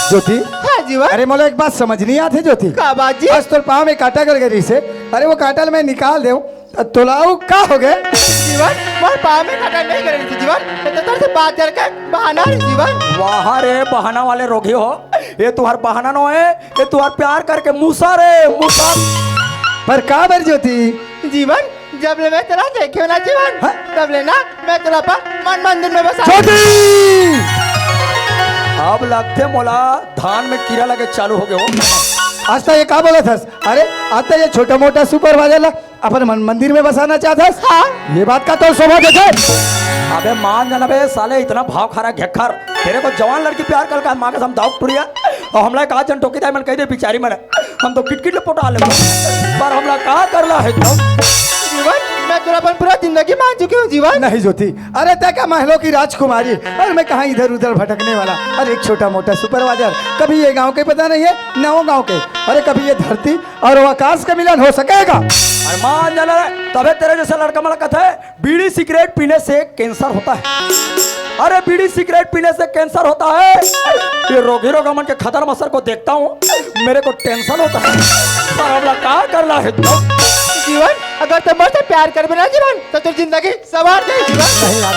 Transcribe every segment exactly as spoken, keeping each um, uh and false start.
ज्योति। हाँ जीवन। अरे मोला एक बात समझ नहीं आते ज्योति। का बात जी? आज तोर पाँव में कांटा गल गए रहिसे। अरे वो कांटा ल मैं निकाल देव। तोला अउ का हो गए? जीवन, मोर पाँव में कांटा नहीं गल रहिसे जीवन। ये तो तोर से बात करके बहाना रे जीवन। वाह रे बहाना वाले रोगी हो। ये तुहार बहाना नो है, ये तुहार प्यार करके मूसा रे मूसा। पर का बर ज्योति? जीवन, जब ले मैं तोला देखे हो ना जीवन, हाँ? तब ले ना मैं तोला अपन मन मंदिर में बसा। ज्योति! अब लगथे मोला धान में कीरा लगे चालू हो गए हो। आज तो ये का बोलत हस? अरे, आज तो ये छोटा मोटा सुपरवाइजर ला अपन मन मंदिर में बसाना चाहत हस? हाँ। ये बात का तो शोभा देखे। अबे मान जाना बे साले, इतना भाव खारा घेखर। तेरे को जवान लड़की प्यार कर का माँ कसम दाऊ टुरिया। और हमला का जन टोकी दाई मन कह दे बिचारी मन। हम तो किटकिट ले पटा ले। पर हमला का करना है तो? जीवन, मैं तोला अपन पूरा जिंदगी मान चुकी हूँ जीवन। नहीं ज्योति, अरे तय का महलों की राजकुमारी और मैं कहाँ इधर उधर भटकने वाला। अरे एक छोटा मोटा सुपरवाइजर, कभी ये गांव के पता नहीं है, ना वो गांव के। अरे कभी ये धरती और वो आकाश का मिलन हो सकेगा? अरे मान जाना रे, तबे तेरे जैसा लड़का मला कथे बीड़ी सिगरेट पीने से कैंसर होता है। अरे बीड़ी सिगरेट पीने से कैंसर होता है। ये रोगी रोगा मन के खदर मसर को देखता हूँ, मेरे को टेंशन होता है। पर हमला का करना है तो? जीवन, अगर तैं मोर से प्यार करबे ना जीवन, तो तोर जिंदगी सवार जाही जीवन। नहीं यार,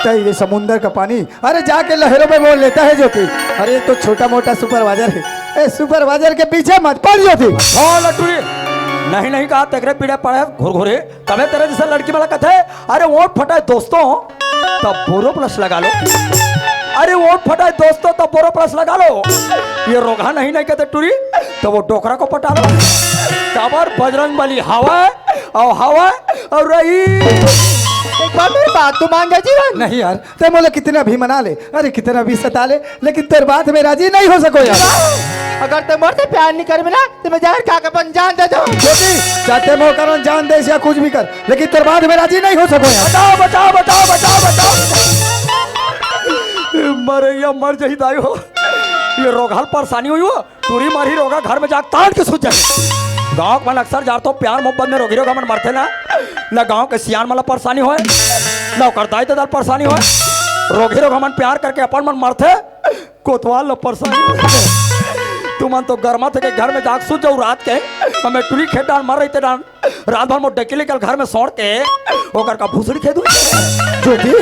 तय ये समुंदर का पानी, अरे जाके लहरों में बोल लेता है ज्योति। अरे ये तो छोटा मोटा सुपरवाइजर है, ए सुपरवाइजर के पीछे मत पड़ ज्योति। हाँ लटुरी, नहीं नहीं कहा तेकरे पीड़े पड़े घुरघुरी। तबे तेरे जैसे लड़की वाला कथे, अरे ओठ फटाए दोस्तों, तब बोरो प्लस लगा लो। अरे ओठ फटाए दोस्तों, तब बोरो प्लस लगा लो। ये रोगहा नहीं नहीं कहते टुरी, तो वो डोकरा को पटा लो। काबर बजरंग बली हवा है, और हवा है, और रही। एक बार मेरी बात तो मान जा जीवन। नहीं यार, तय मोला कितना भी मना ले, अरे कितना भी सता ले, लेकिन तोर बात में राजी नहीं हो सको यार। अगर तैं मोर से प्यार नहीं करबे ना, तो मैं जहर खा के अपन जान दे दूँ। ज्योति, चाहे तैं मोर कारण जान दे या कुछ भी कर, लेकिन तोर बात में राजी नहीं हो सको यार। बचाओ, बचाओ, बचाओ, बचाओ, बचाओ। मरैया मर जाही दाई हो। ये रोगहा ल परेशानी होही हो। टुरी मरही रोगहा घर में जाके ताड़ के सुत जाही। गाँव के मन अक्सर जानथो प्यार मोहब्बत में रोगी रोगहा मन मरथे ना, ना गाँव के सियान मन ला परेशानी होय, ना ओकर दाई ददा ल परेशानी होय। रोगी रोगहा मन प्यार करके अपन मन मरथे। कोतवाल ल परेशानी होथे। तुमन तो गरमाथे के घर में जाके सुत जाहू रात के। हमें टुरी खेत डांड़ मर रहिथे डांड़। रात भर मोर डकी लेके घर में सोड़ के ओकर का भूसड़ी खेदहूँ। ज्योति,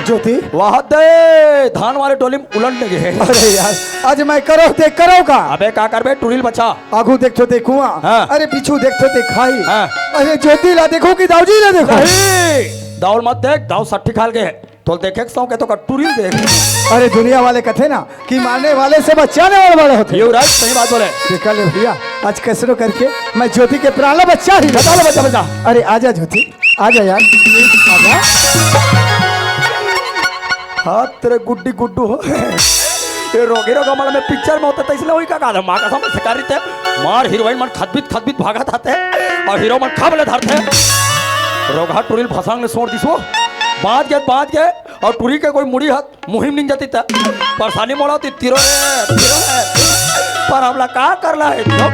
ज्योति। वाह दे, धान वाले डोली में उलट ले गए। अरे यार, आज मैं करो ते करो का? अबे का करबे, टुरी ल बचा। आगू देखथो ते कुआं, हाँ। अरे पीछू देखथो ते खाई। हाँ। अरे ज्योति ला देखो कि दाऊ जी ला देखो? नहीं, दाऊ ल मत देख, दाऊ सट्ठी खा ले गए। तोला देखे के शौक हे तो का टुरी ल देख। अरे दुनिया वाले कथे ना कि मारने वाले से बचाने वाला बड़ा होथे। ये राज सही बात बोले। देखा ले भैया, आज कैसनो करके मैं ज्योति के प्राण ला बचा ही। बचा ले, बचा, बचा। अरे आजा ज्योति, आजा यार। आजा। हाथ तेरे गुड्डी गुड्डू हो। ये रोगी रोगा मन में पिक्चर में होथे त इसलिए वही का कहा था, माँ कसम से कर रही थे। मार हीरोइन मन खदबित खदबित भागत आथे और हीरो मन खब ले धरथे। रोगहा टुरी ल फसांग ले सोड़ दिस वो। बाँच गे, बाँच गे। और टुरी के कोई मुड़ी हाथ मुहिम निंग जाती त परेशानी मोला होती, तिरो रे, तिरो रे। पर हमला का करना हे, तिरो?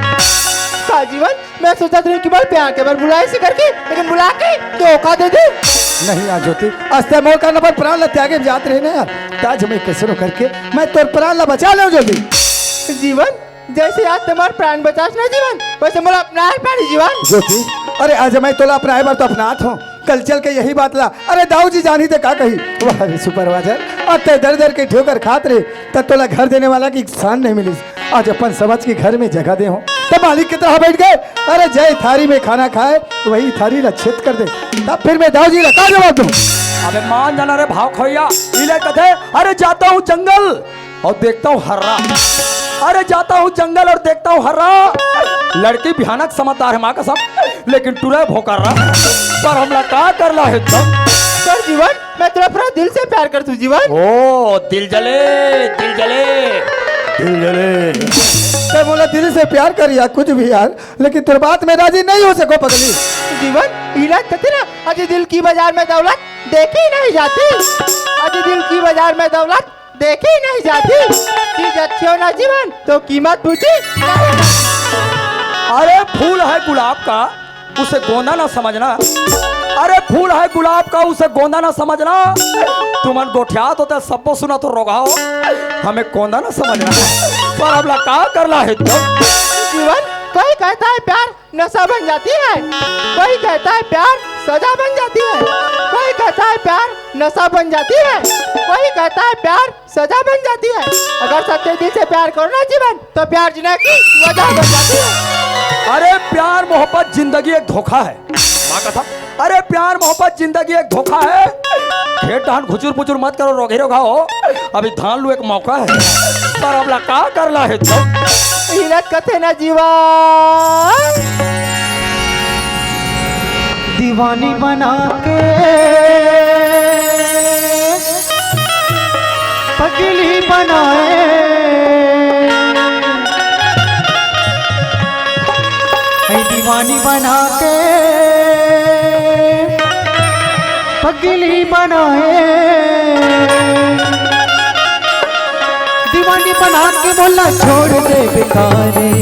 का जीवन, मैं सोचत रहेंव कि मोर प्यार के बर बुलाए से करके, लेकिन बुला के धोखा दे दे। नहीं यार ज्योति, आज तैं मोर कारण अपन प्राण ला त्यागे जात रहे ना यार, त आज मैं कैसनो करके मैं तोर प्राण ला बचा लेंव ज्योति। जीवन, जैसे आज तैं मोर प्राण बचास ना जीवन, वैसे मोला अपनाए पड़ी जीवन। ज्योति, अरे आज मैं तोला अपनाए बर तो अपनात हूँ, कल चल के यही बात ला, अरे दाऊ जी जानही त का कही? वाह रे सुपरवाइजर, अब तैं दर दर के ठोकर खात रहे, त तोला घर देने वाला के स्थान नहीं मिलिस। आज अपन समझ के घर में जगह दे हों, त मालिक के तरह बैठ गए। अरे जय थारी में खाना खाए, वही थारी ला छेद कर दे, तब फिर मैं दाऊ जी ला का जवाब दूँ? अबे मान जाना रे भाव खोइया, इले कथे, अरे जाता हूँ जंगल और देखता हूँ हर्रा। अरे जाता हूँ जंगल और देखता हूँ हर्रा। लड़की भयानक समझदार है माँ कसम, लेकिन टुरा भोकर्रा। पर हमला का करना हे तब? पर जीवन, मैं तोला पूरा दिल से प्यार करथूँ जीवन। ओ दिल जले, दिल जले, दिल जले। तैं मोला दिल से प्यार कर या कुछ भी यार, लेकिन तोर बात में राजी नहीं हो सकों पगली। जीवन, इला कथे ना, अजी दिल की बाजार में दौलत देखी नहीं जाती। अजी दिल की बाजार में दौलत देखी नहीं जाती। चीज अच्छी हो ना जीवन, तो कीमत पूछी नहीं जाती। अरे फूल है गुलाब का, उसे गोंदा ना समझना। अरे फूल है गुलाब का, उसे गोंदा ना समझना। तुमन गोठियात होते सब्बो सुना तो रोगहा हो, हमें कोंदा ना समझना। पर अब ला का करना हे तो? जीवन, कोई कहता है प्यार नशा बन जाती है, कोई कहता है प्यार सजा बन जाती है, कोई कहता है प्यार नशा बन जाती है, कोई कहता है प्यार सजा बन जाती है। अगर सच्चे दिल से प्यार करो ना जीवन, तो प्यार जीने की वजह बन जाती है। अरे, प्यार मोहब्बत जिंदगी एक धोखा है। माँ कसम। अरे, प्यार मोहब्बत जिंदगी एक धोखा है। खेत धान खुचुर पुचुर मत करो, रोगे रोगा हो। अभी धान लू एक मौका है। पर अब ला का करना हे तो? हिलत कथे ना जीवन। दीवानी बना के पगली बनाए, ऐ दीवानी बना के पगली बनाए, दीवानी बना के बोला छोड़ दे बेकारी।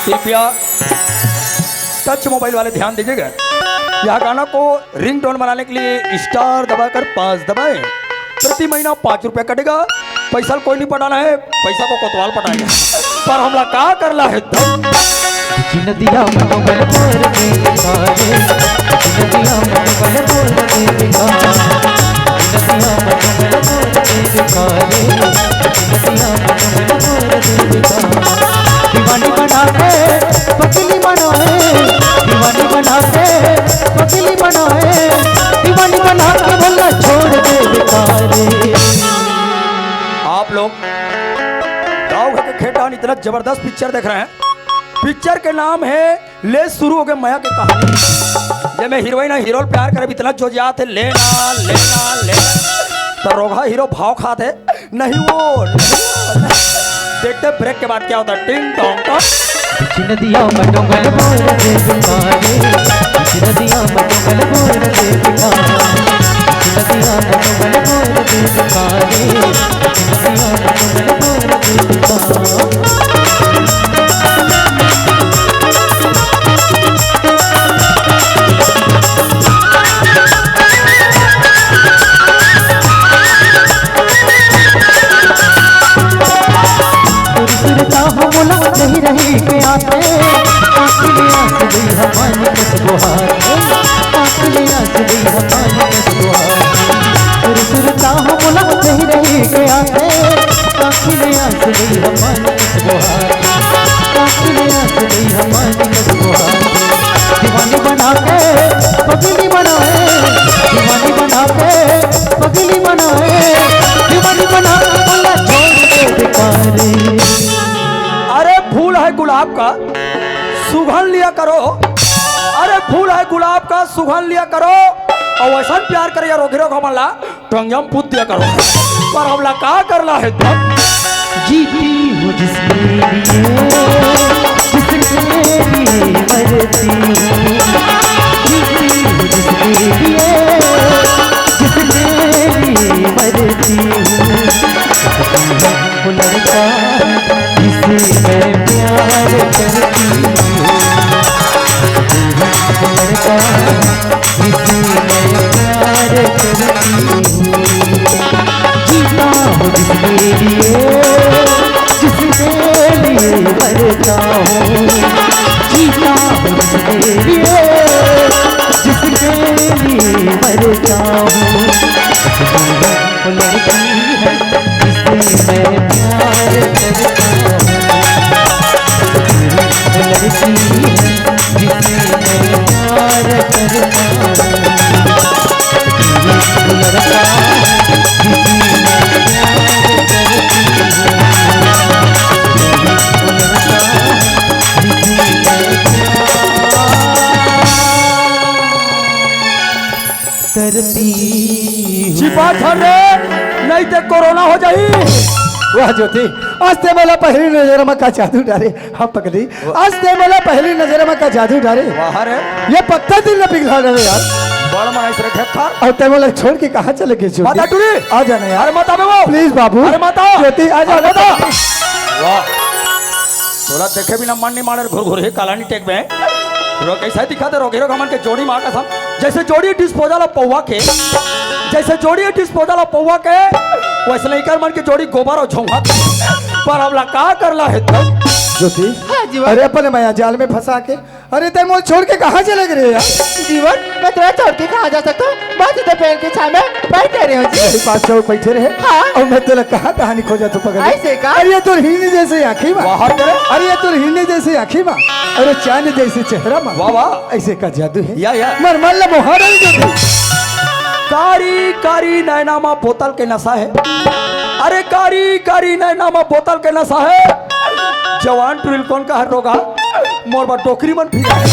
कृपया टच मोबाइल वाले ध्यान दीजिएगा, यह गाना को रिंगटोन बनाने के लिए स्टार दबाकर पाँच दबाएं। प्रति महीना पाँच रुपया कटेगा, पैसा कोई नहीं पटाना है, पैसा को कोतवाल पटाएगा। पर हमला का करना है तो? नदिया मनोबल बोल दे सारे, नदिया मनोबल बोल दे सारे, नदिया मनोबल बोल दे सारे, नदिया मनोबल बोल दे सारे। दीवानी बना के पगली बनाए, दीवानी बना के पगली बनाए, दीवानी बना के बोला छोड़ दे बेकारी। आप लोग गाँव घर के खेत धान इतना जबरदस्त पिक्चर देख रहे हैं। पिक्चर के नाम है ले शुरू हो गए मया के कहानी। जेमे हीरोइन अउ हीरो ल प्यार करे, इतना जोजियात हे, लेना, लेना, लेना। तो रोगहा हीरो भाव खात हे, नहीं वो, नहीं वो। देखते ब्रेक के बाद क्या होता है। टिंग टोंग टोंग। बिच नदिया में डोंगल बोल दे बेकारे, बिच नदिया में डोंगल बोल दे बेकारे, बिच नदिया में डोंगल बोल दे बेकारे, बिच नदिया में डोंगल बोल दे बेकारे। सुरता हो मोला नहीं रही के आते, आँख में आँसू दे हमारी कस बुहार, आँख में आँसू दे हमारी कस बुहार। सुरता हो मोला नहीं रही के आते, आँख में आँसू दे हमारी कस बुहार, आँख में आँसू दे हमारी कस बुहार। दीवानी बना के पगली बनाए, दीवानी बना के पगली बनाए, दीवानी बना के बोला छोड़ दे बेकारे। अरे फूल है गुलाब का सुगंध लिया करो, अरे फूल है गुलाब का सुगंध लिया करो, अउ वैसन प्यार करे या रोगी रोग हमन ला टंगिया में पूत दिया करो। पर हमला का करना है तब? जीती हूँ जिसके लिए, जिसके लिए मरती हूँ। जीती हूँ जिसके लिए, जिसके लिए मरती हूँ। वो लड़का जिसे मैं प्यार करती हूँ, वो लड़का जिसे मैं प्यार करती हूँ। जीता हूँ जिसके लिए, जिसके लिए मरता हूँ। जीता हूँ जिसके लिए, जिसके लिए मरता हूँ। वो लड़की है जिसे मैं प्यार करता हूँ। वो लड़की है जिसे मैं प्यार करता हूँ। वो लड़का है जिसे मैं प्यार करती हूँ। वो लड़का है जिसे मैं प्यार करती हूँ। छिपा धर रे, नहीं ते कोरोना हो जाही। वाह ज्योति, आज ते मोला पहली नजर में का जादू डारे। हाँ पगली, आज ते मोला पहली नजर में का जादू डारे। वाह रे। ये पत्ता दिल न पिघला रहे यार। बड़ मनाइस रे खेक्खर। अउ ते मोला छोड़ के कहाँ चले गे ज्योति? माता टूरी। आ जाना यार। अरे माता बे वो। Please बाबू। अरे माता। ज्योति, आ जा। अरे माता। वाह। तोला देखे बिना मन नहीं माने, घुरघुरही काला नहीं टेक में। रो कैसे दिखा दे रोगी रोग हमन के जोड़ी माँ कसम। जैसे जोड़ी disposal अउ पौवा के, जैसे जोड़ी disposal अउ पौवा के, वैसे लइकर मन के जोड़ी गोबर अउ झोंघा के। पर अब ला का करना हे तब? ज्योति, हाँ, जीवन। अरे, अपने माया जाल में फंसा के, अरे, तैं मोला छोड़ के कहाँ चले गे रहे यार? जीवन, मैं तोला छोड़ के कहाँ जा सकता हूँ? बस इधर पेड़ के छाँव में बैठे रहे हूँ जी। मेरे पास चौक बैठे रहे? हाँ। अउ मैं तोला कहाँ कहाँ नहीं खोजत हूँ पगली। ऐसे का? अरे, ये तो हिरनी जैसे आँखी मा। वाह रे। अरे, ये तो हिरनी जैसे आँखी मा। अरे, चांद जैसे चेहरा मा। वाह, वाह। ऐसे का जादू हे। या, या। मर मर ला मोहा नहीं देते। कारी कारी नैना मा बोतल के नशा हे। अरे, कारी कारी नैना मा बोतल के नशा हे। जवान टुरी ल कोन कहाँ रोगा? मोर बर डोकरी मन फिरा हे।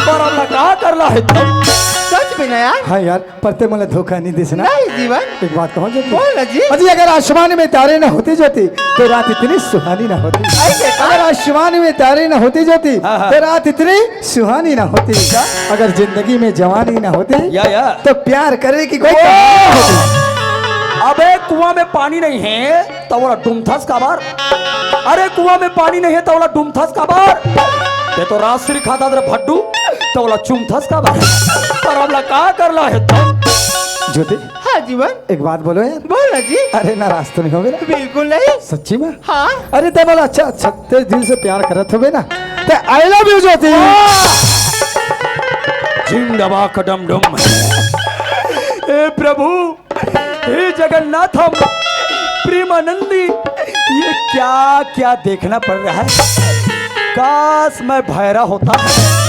पर अब ला का करना हे तब? सच में ना यार। हाँ यार, पर तैं मोला धोखा नहीं देस ना। नहीं जीवन। एक बात कहूँ ज्योति? बोल ना जी। अजी, अगर आसमान में तारे न होते ज्योति, तो रात इतनी सुहानी न होती। ऐसे का? अगर आसमान में तारे न होते ज्योति, हाँ, हाँ। तो रात इतनी सुहानी न होती। क्या? अगर जिंदगी में जवानी न होती, या, या। तो प्यार करने की कोई कहानी न होती। अबे, कुआं में पानी नहीं हे, त ओला डूमथस काबर? अरे, कुआं में पानी नहीं हे, त ओला डूमथस काबर? तैं तो राजश्री खाता रे भड्डू, त ओला चूमथस काबर? पर अब ला का करना हे तब? ज्योति, हाँ जीवन। एक बात बोलूँ यार। बोल ना जी। अरे, नाराज तो नहीं होबे ना? बिल्कुल नहीं। सच्ची में? हाँ। अरे, तैं मोला अच्छा, अच्छा, तैं दिल से प्यार करत होबे ना? तैं I love you ज्योति। जिंदाबाद कदम डुम। हे प्रभु, हे जगन्नाथम, प्रेमानंदी, ये क्या क्या देखना पड़ रहा है? काश मैं भैरा होता।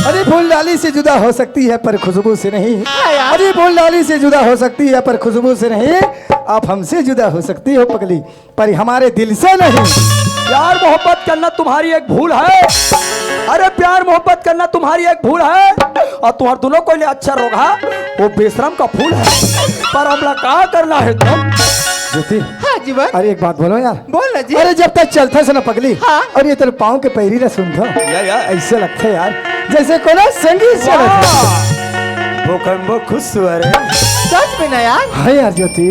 अरे, फूल डाली से जुदा हो सकती है पर खुशबू से नहीं। हाँ यार। अरे, फूल डाली से जुदा हो सकती है पर खुशबू से नहीं। आप हमसे जुदा हो सकती हो पगली, पर हमारे दिल से नहीं। प्यार मोहब्बत करना तुम्हारी एक भूल है। अरे, प्यार मोहब्बत करना तुम्हारी एक भूल है, अउ तुम्हार दुनों कोई ले अच्छा रोगहा वो बेशरम का फूल है। पर अब ला का करना हे तब? ज्योति, हाँ जीवन। अरे, एक बात बोलूँ यार। बोल ना जी। अरे, जब तैं चलथस ना पगली, हाँ। अउ ये तोर पाँव के पैरी ला सुनथों, या, या। ऐसे लगथे यार, जैसे कोनो संगीत चलत हे। वाह! भूखन वो खुश हुआ रे। सच में ना यार। हाँ यार ज्योति।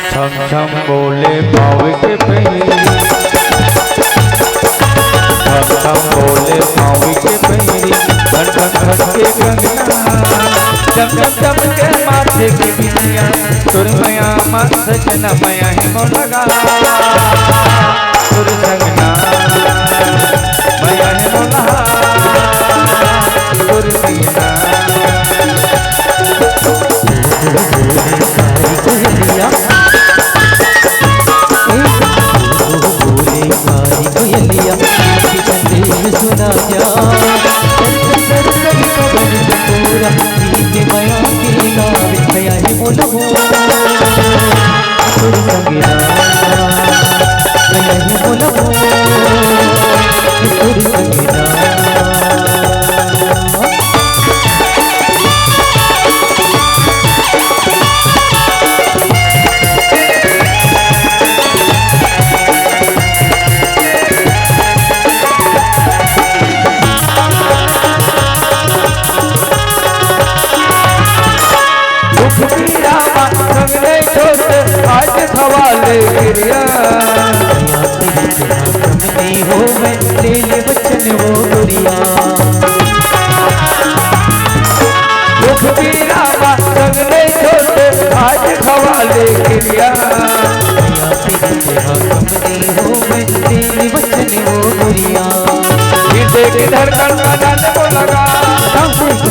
छम छम बोले पाँव के पैरी, छम छम बोले पाँव के पैरी, खन खन खन के कंगना। चम चम चम के माथे के बिंदिया, तोर मया मा सजना मया हे मोर लगा। तोर संगना मया हे मोर लगा। तोर संगना। दुख पीरा मा संग नहीं छोड़, आज खवा ले गिरिया। नहीं होवे, ले ले बचन वो गुरिया। दुख पीरा मा संग नहीं छोड़, आज खवा ले गिरिया। नहीं होवे, ले ले बचन वो गुरिया। हृदय की धड़कन मा जाने वो लगा।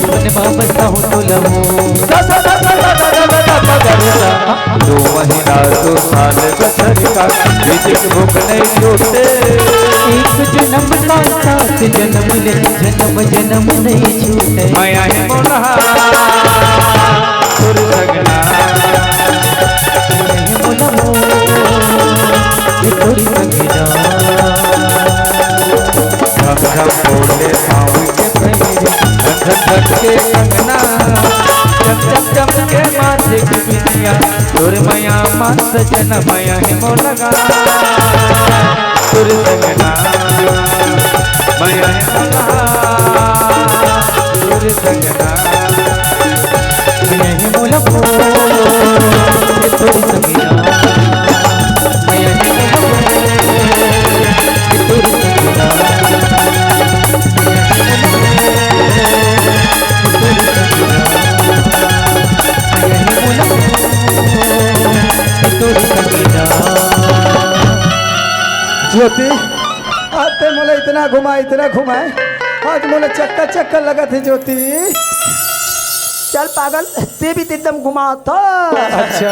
मन मा बसा हूँ तो लहू। सा, सा, सा, सा, सा, सा, सा, सा, सा, सा, सा। दो महीना, दो साल, बछर का, बीच के भूख नहीं छूटे। एक जन्म का साथ जन्म ले, जन्म जन्म नहीं छूटे। मया हे मोला, तोर संगना। मया हे मोला, ये तोर संगना। झम झम बोले पाँव के पैरी, झन झन के कंगना, चम चम चम के माथे के बिंदिया, तोर मया मा सजना मया हे मोर लगा, तोर संगना मया हे मोर लगा, तोर संगना मया हे मोर लगा, तोर संगना। ज्योति, आज ते मोला इतना घुमाए, इतना घुमाए, आज मोला चक्कर चक्कर लगत हे ज्योति। चल पागल, ते भी तो एकदम घुमात हस। अच्छा।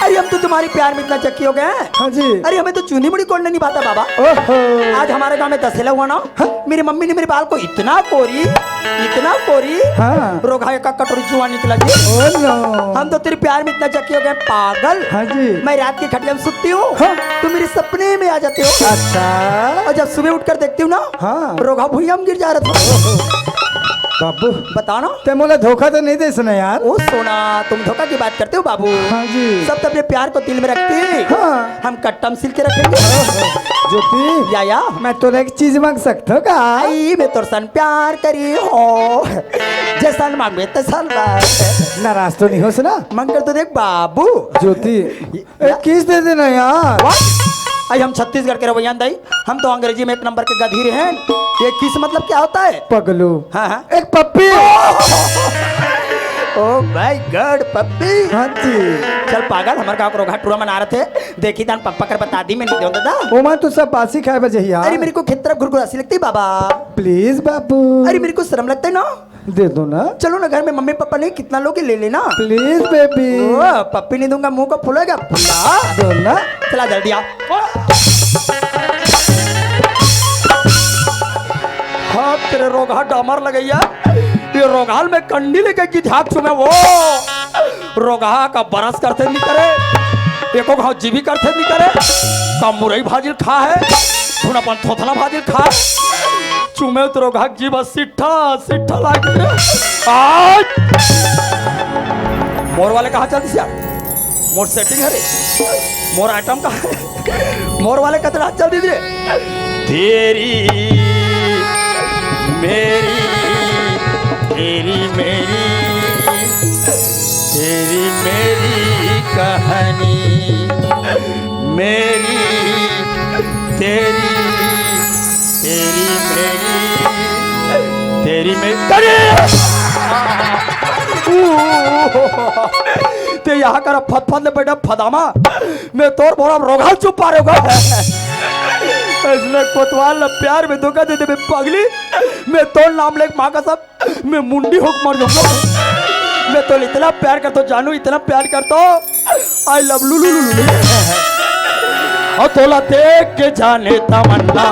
अरे हम तो तुम्हारे प्यार में इतना चक्की हो गए हैं। हाँ जी। अरे हमें तो चूनी मुड़ी कोड़ना नहीं भाता बाबा। ओहो। आज हमारे गांव में दशहरा हुआ ना, हाँ? मेरी मम्मी ने मेरे बाल को इतना कोरी, इतना कोरी, हाँ। रोगहा का कटोरी जुआ निकला जी। Oh no। हम तो तेरे प्यार में इतना चक्की हो गए पागल। हाँ जी। मैं रात की खटिया में सुतती हूँ, हाँ। तो मेरे सपने में आ जाते हो। अच्छा। और जब सुबह उठकर देखती हूँ ना, हाँ। रोगहा भुइयां में गिर जा रहा था। बाबू, बता ना। ते मोला धोखा तो नहीं दे सुना यार। ओ सोना, तुम धोखा की बात करते हो बाबू। हाँ जी। सब तो अपने प्यार को दिल में रखते हैं। हाँ। हम कट्टम सिल के रखेंगे। ज्योति, या, या। मैं तोला एक चीज मांग सकता हूँ का? आई, मैं तोर सन प्यार करी हो, जैसन मांगबे तैसन बस। नाराज तो नहीं हो सुना? मंग कर तो देख बाबू। ज्योति, एक किस दे देना यार। What? आई हम छत्तीसगढ़ के रवैया दाई, हम तो अंग्रेजी में एक नंबर के गधी रहे हैं। ये किस मतलब क्या होता है? पगलू। हाँ, हाँ। एक पप्पी। Oh my God, पप्पी। हाँ जी। चल पागल, हमारे गाँव का रोगहा टूरा मना रहे थे, देखी दान पप्पा कर बता दी, मैं नहीं दूँ दादा। ओ माँ, तू सब बासी खाए बजे ही यार। अरे मेरे को खेत तरफ घुरघुरासी लगती बाबा। Please बाबू। अरे मेरे को शर्म लगता है ना। दे दो ना। चलो ना, घर में मम्मी पापा नहीं, कितना लोगे, ले लेना। Please baby। ओ, पप्पी नहीं दूंगा, मुंह को फुलाएगा, फुला। दो ना। चला जल्दी आओ। हाँ, तेरे रोगहा डामर लगैया, ये रोगहाल में कंडी लेके की झाक चुमे वो। रोगहा का बरस करथे नहीं करे, एको घाव जीवी करथे नहीं करे, का मुरई भाजिल खा है, धुन अपन थोथना भाजिल खा है। चुमे तो रोगहा जीवा सिट्ठा, सिट्ठा लाग रे। आज मोर वाले कहाँ चल दिस यार? मोर setting है रे, मोर item कहाँ है? मोर वाले कतरा चल दिस रे। तेरी मेरी, तेरी मेरी, तेरी मेरी कहानी, मेरी तेरी, तेरी मेरी, तेरी मेरी, तेरी। ते यहाँ कर फदफद ले बैठा फदामा, मैं तोर बोला रोगहा चुप पा रहे होगा। इसने कोतवाल ना प्यार में धोखा दे दे, मैं पगली, मैं तोर नाम लेके माँ कसम मैं मुंडी होके मर जाऊंगा। मैं तो इतना प्यार करता हूँ जानू, इतना प्यार करता हूँ। I love लुलु लुलु लुलु। और तोला देख के जाने तमन्ना,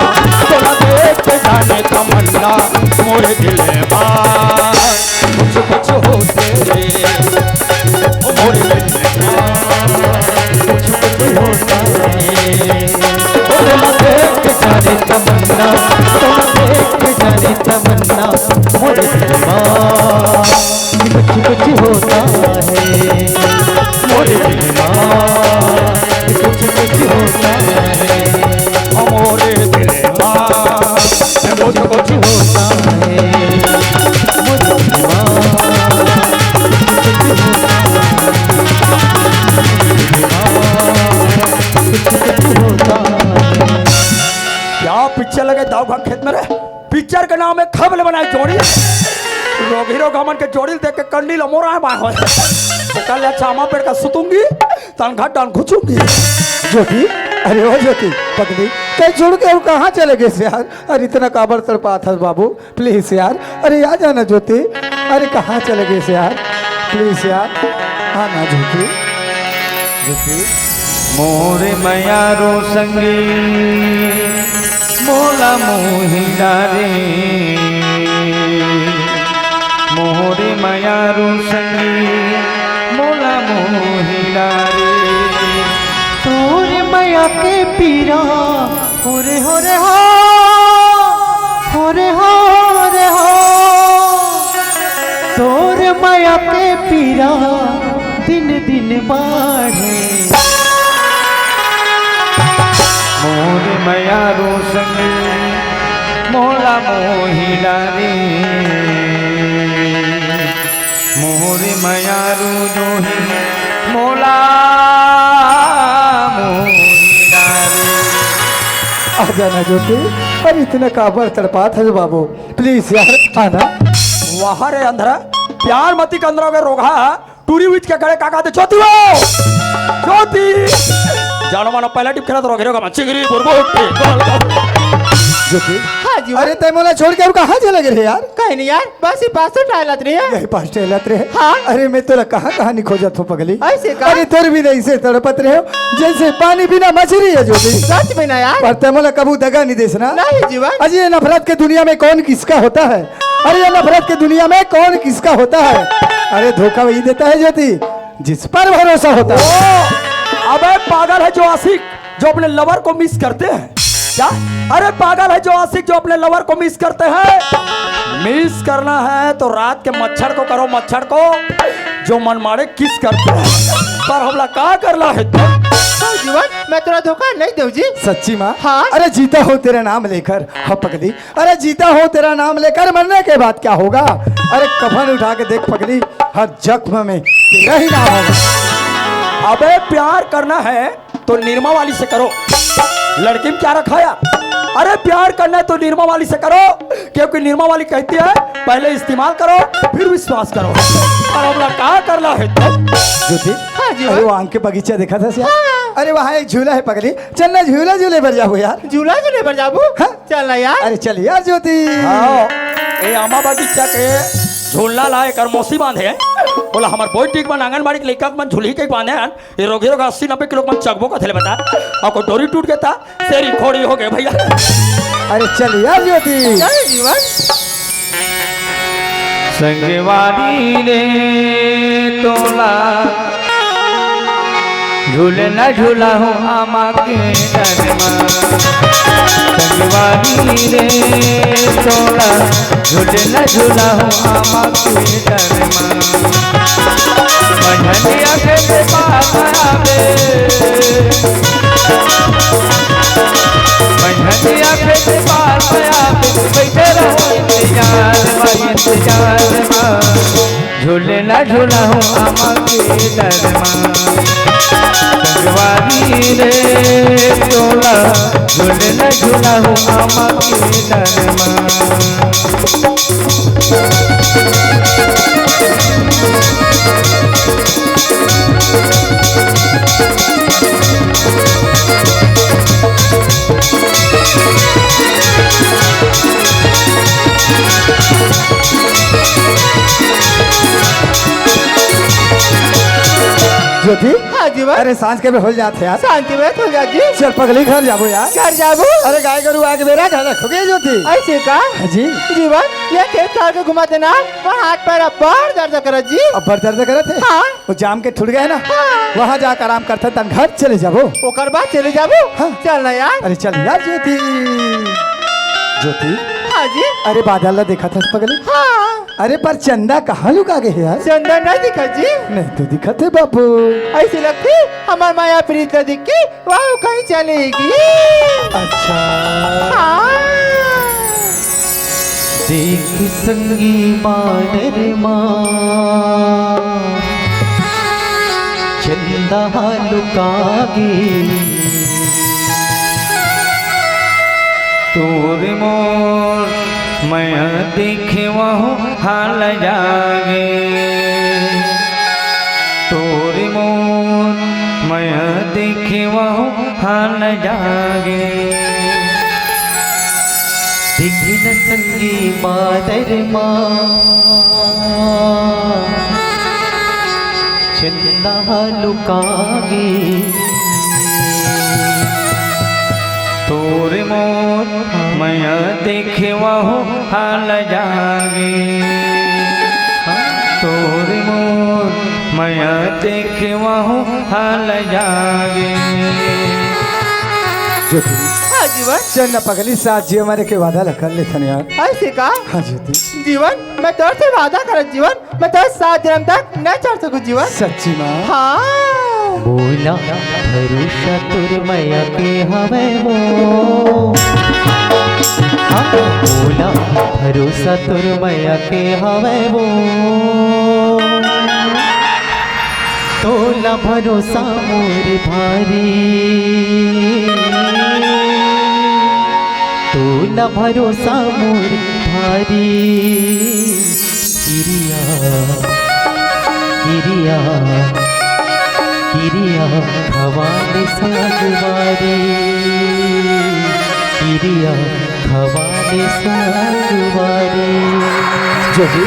तोला देख के जाने तमन्ना, मोरे दिल में कुछ कुछ होते रे, ओ मोरे दिल में कुछ कुछ होता है। ओ तोला देख के जाने तमन्ना, तोला देख के जाने तमन्ना, मोरे दिल में कुछ कुछ होता है, मोरे दिल में कुछ कुछ होता है, मोरे दिल में कुछ कुछ होता है, मोरे दिल में कुछ कुछ होता है, कुछ कुछ होता है। क्या पिक्चर लगे दाऊ भाग खेत में रे? पिक्चर के नाम है खबल बनाए जोड़ी। रोगी रोगा मन के जोड़ी देख के कंडी ल मोरा बाय होय। ओकर ले अच्छा आमा पेड़ का सुतूंगी, तन घाट डाल घुचूंगी। ज्योति, अरे ओ ज्योति, पगली, ते छोड़ के और कहाँ चले गए से यार? अरे इतना काबर तड़पात हस बाबू, please यार, अरे आ जाना ज्योति, अरे कहाँ चले गए से यार, please यार, आना ज्योति, ज्योति। मोरे मयारो संगी मोला मोही डारे, मोरे मयारो संगी मोला मोही डारे। तोर मया के पीरा, हो रे हो रे हो, हो रे हो रे हो। तोर मया के पीरा दिन दिन बाढ़े। मोर मयारू संगी मोला मोही डारे। मोर मयारू जोही मोला मोही डारे। आ जाना ज्योति, अरे इतना काबर तड़पात हस बाबू, please यार आना। वाह रे अंधरा, प्यार मती कंदरा के रोगहा टूरी उठ के खड़े काका दे ज्योति वो, ज्योति। जानो मानो पहला टिप खेला तो रोगे रोगा मा चिंगरी बुरबुट टिप गोल गोल। ज्योति। हाँ जीवन। अरे तैं मोला छोड़ के अउ कहाँ चले गे रहे यार? कहीं नहीं यार, बस ये पास से टहलत रहे। यही पास टहलत रहे? हाँ। अरे मैं तोला कहाँ कहाँ नहीं खोजत हो पगली। ऐसे का? अरे तोर बिना ऐसे तड़पत रहे हो जैसे पानी बिना मछली है ज्योति। सच में ना यार। पर तैं मोला कभू दगा नहीं देस ना। नहीं जीवन। अजी ये नफरत के दुनिया में कौन किसका होता है? अरे ये नफरत के दुनिया में कौन किसका होता है? अरे धोखा वही देता है ज्योति जिस पर भरोसा होता है। अबे पागल है जो आशिक जो अपने लवर को मिस करते हैं क्या? अरे पागल है जो आशिक जो अपने लवर को मिस करते हैं। मिस करना है तो रात के मच्छर को करो, मच्छर को जो मनमाड़े किस करते हैं। पर हमला का करना है तो? हाँ जीवन, मैं तोला धोखा नहीं देव जी। सच्ची माँ? हाँ। अरे जीता हूँ तेरा नाम लेकर। हाँ पगली, अरे जीता हूँ तेरा नाम लेकर, मरने के बाद क्या होगा? अरे कफन उठा के देख पगली, हर जख्म में तेरा ही नाम होगा। अबे प्यार करना है तो निरमा वाली से करो। लड़की में क्या रखा यार? अरे प्यार करना है तो निरमा वाली से करो, क्योंकि निरमा वाली कहती है पहले इस्तेमाल करो फिर विश्वास करो। और हमला का करना है तो? ज्योति। हाँ जी अरे भाई। वो आम के बगीचा देखा था यार? हाँ। अरे वहाँ एक झूला है पगली, चल ना झूला झूले बर जाबो यार। झूला झूले बर जाबो? हाँ। चल ना यार। अरे चल यार ज्योति। हाँ, ए आमा बगीचा के झूला ला एकर मौसी बांधे। बोला हमर बोई टीक मन आंगनबाड़ी के लइका मन झूलही के बांधे हन। ये रोगी रोग अस्सी नब्बे किलो मन चकबो कथे ले बता। अउ कोई डोरी टूट गे ता, सेरी खोड़ी हो गे भैया। अरे चल यार ज्योति। चल जीवन। संगवारी रे तोला झूलना झूला हो आमा के डरमा। संगवारी रे तोला झूलना झूला हो आमा के डरमा। मंझनिया के बात आवे। मंझनिया के बात आवे। बैठे रहो इंतजार मा, इंतजार मा। झूलना झूला हो आमा के डरमा। संगवारी रे तोला झूलना झूला हो आमा के डरमा। ज्योति। हाँ जीवन। अरे सांझ के बेर हो जात हे यार। सांझ के बेर हो जात जी। चल पगली घर जाबो यार। घर जाबो। अरे गाय गरु आए के बेरा घर रखोगे ज्योति। ऐसे का? हाँ जी। जीवन, ये खेत खार के घुमा देना, पर हाथ पैर अब्बड़ दर्द करत जी। अब्बड़ दर्द करत हे? हाँ। वो जाम के ठुड़ गए ना, हाँ। वहाँ जाके आराम करते तन घर चले जाबो। ओकर बाद चले जाबो। हाँ। चल ना यार। अरे चल यार ज्योति। ज्योति। हाँ जी। अरे बादल ला देखत हस पगली? हाँ। अरे पर चंदा कहाँ लुका गे हे यार? चंदा नहीं दिखत जी। नहीं तो दिखत हे बाबू। ऐसे लगथे हमार माया प्रीत ला देख के वो कहीं चले गे। अच्छा। हाँ। देख संगी बानर मा चंदा लुका गे। तोर मोर मया देखे वहू हाल जागे। तोर मोर मया देखे वहू हाल जागे। देखिन संगी बादर मा चंदा लुका गे। तोर मोर मया देखे वहू हाल जागे। तोर मोर मया देखे वहू हाल जागे। ज्योति। हाँ जीवन। चल ना पगली, साथ जिए मरे के वादा ला कर लेथन यार। ऐसे का? हाँ ज्योति। जीवन, मैं तोर से वादा करत जीवन, मैं तोर सात जन्म तक न छोड़ सकूं जीवन। सच्ची माँ? हाँ। मोला भरोसा तोर मया के हवे वो। हाँ, मोला भरोसा तोर मया के हवे वो। तोला भरोसा मोर भारी, तोला भरोसा मोर भारी। किरिया, किरिया, किरिया खवाले संगवारी, किरिया खवाले संगवारी। जोगी,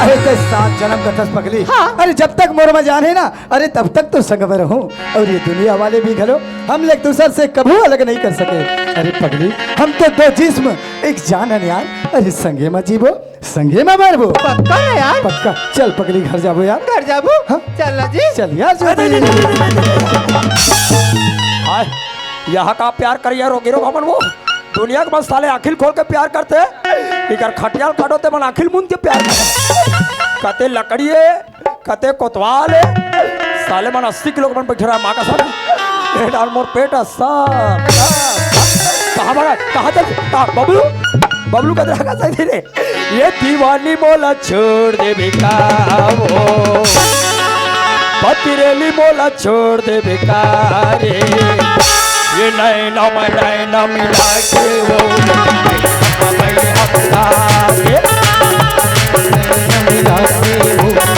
अरे ते सात जन्म कथस पगली। हाँ। अरे जब तक मोर में जान हे ना, अरे तब तक तो संग में रहूं। अउ ये दुनिया वाले भी घलो हम ले एक दूसर से कभू अलग नहीं कर सके। अरे पगली, हम तो दो जिस्म एक जान हन यार। अरे संगे में जीबो, संगे में मरबो। पक्का ना यार? पक्का। चल पगली, घर जाबो यार। घर जाबो? हाँ। चल ना जी। चल यार, ज्योति। हाय, यहाँ का प्यार करिया रोगी रो हमन वो। दुनिया के बस साले आँखी ल खोल के प्यार करथे। इकर खटिया ल काटो ते मन आँखी ल मूंद के प्यार करथे। कते लकड़ी हे, कते कोतवाल हे। साले मन अस्सी किलो के मन बैठे रहा, माँ कसम। ये डाल मोर पेट अस्सा, अस्सा, अस्सा। कहाँ भागा? कहाँ चल? कहाँ? बबलू? बबलू का देखा सही रे। ये दीवानी मोला छोड़ देबे का वो? पतिरेली मोला छोड़ देबे का रे? ये नैना में नैना मिला के वो, मैं अपना ये मिला के वो।